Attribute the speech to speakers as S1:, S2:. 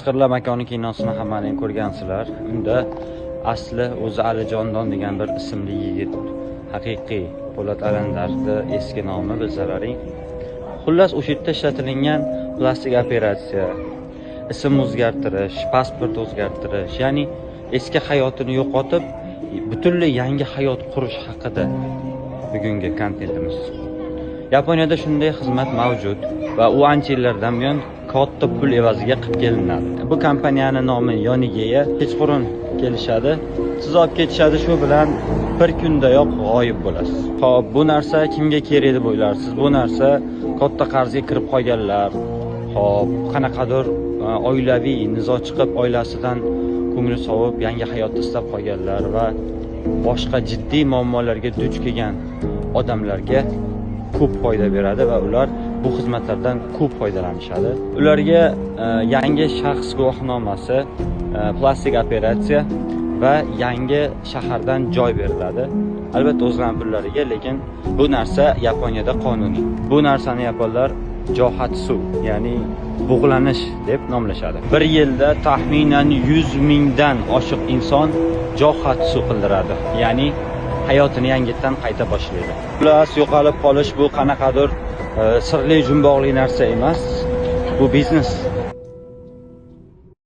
S1: Qashqirlar makoni kinosini hammaning ko'rgansizlar. Unda asli o'zi Alijondon degan bir ismli yigit, haqiqiy Po'lat Alamdarni eski nomi bilsalaring. Xullas, o'sha yerda ishlatilingan plastik operatsiya, ism o'zgartirish, pasport o'zgartirish, ya'ni eski hayotini yo'qotib, butunlay yangi hayot qurish haqida bugungi kontentimiz. Yaponiyada shunday xizmat mavjud va u ancha yillardan buyon katta pul evaziga qilib kelinadi. Bu kompaniyani nomi Yonigeya. Kechqurun kelishadi, siz olib ketishadi, shu bilan bir kundayoq g'oyib bo'lasiz. Xo'p, bu narsa kimga kerak deb o'ylarsiz? Bu narsa katta qarzga kirib qolganlar, xo'p, qanaqadir oilaviy nizo chiqib, oilasidan ko'ngli sovib, yangi hayot istab qolganlar va boshqa jiddiy muammolarga duch kelgan odamlarga ko'p foyda beradi va ular bu xizmatlardan ko'p foydalanishadi. Ularga yangi shaxs guvohnomasi, plastik operatsiya va yangi shahardan joy beriladi. Albatta o'zlarining pullariga, lekin bu narsa Yaponiyada qonuniy. Bu narsani yaponlar johatsu, ya'ni bug'lanish deb nomlashadi. Bir yilda taxminan 100 mingdan oshiq inson johatsu qildiradi, ya'ni hayotini yangitdan qayta boshlaydi. Xullas, yo'qolib qolish bu qanaqadir sirli jumboqli narsa emas. Bu biznes.